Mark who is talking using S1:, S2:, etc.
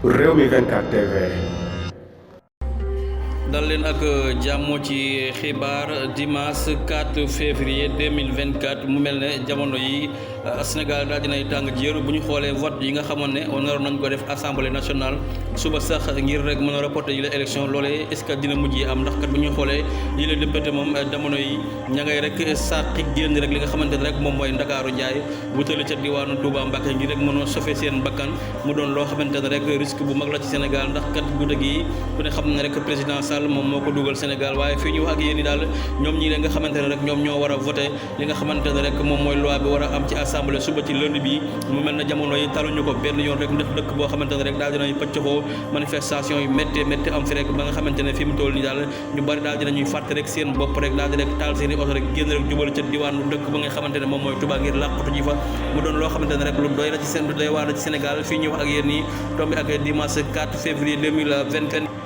S1: Rewmi 24 TV.
S2: dal leen ak jàmm ci xibaar dimanche 4 février 2024 mu mel ne jamono yi Sénégal daal dinay tàng jër bu ñu xoolee vote yi nga xamoon ne naroon nañ ko def assemblée nationale suba sax ngir rek mën a reporter yi la élection loolee est ce que dina mujj am ndax kat bu ñu xoolee yi la député moom jamono yi ña ngay rek sàqi génn rek li nga xamante ne rek moom mooy Ndakaaru Njaay wutali ca diwaanu Touba Mbacké ngir rek mën a sauver seen bakkan mu doon loo xamante ne rek risque bu mag la ci Sénégal ndax kat guddi gi ku ne xam ne rek président Sall moom moo ko dugal Sénégal waaye fii ñu wax ak yéen ni daal ñoom ñii nga xamante ne rek ñoom ñoo war a voté li nga xamante ne rek moom mooy loi bi war a am ci assemblée suba ci lundi bi mu mel na jamono yi taluñu ko benn yoon rek ndax dëkk boo xamante ne rek daal dinañ pëccoxoo manifestation yu métti am fi rek ba nga xamante ne fi mu toll nii daal ñu bari daal dinañuy fàtte rek seen bopp rek daal di rek taal seen i oto rek génn rek jubal ca diwaanu dëkk ba nga xamante ne moom mooy Touba ngir làqatu ji fa mu doon loo xamante ne rek lu doy la ci seen lu doy waar la ci Sénégal fii ñu wax ak yéen nii tombé ak dimanche 4 février 2024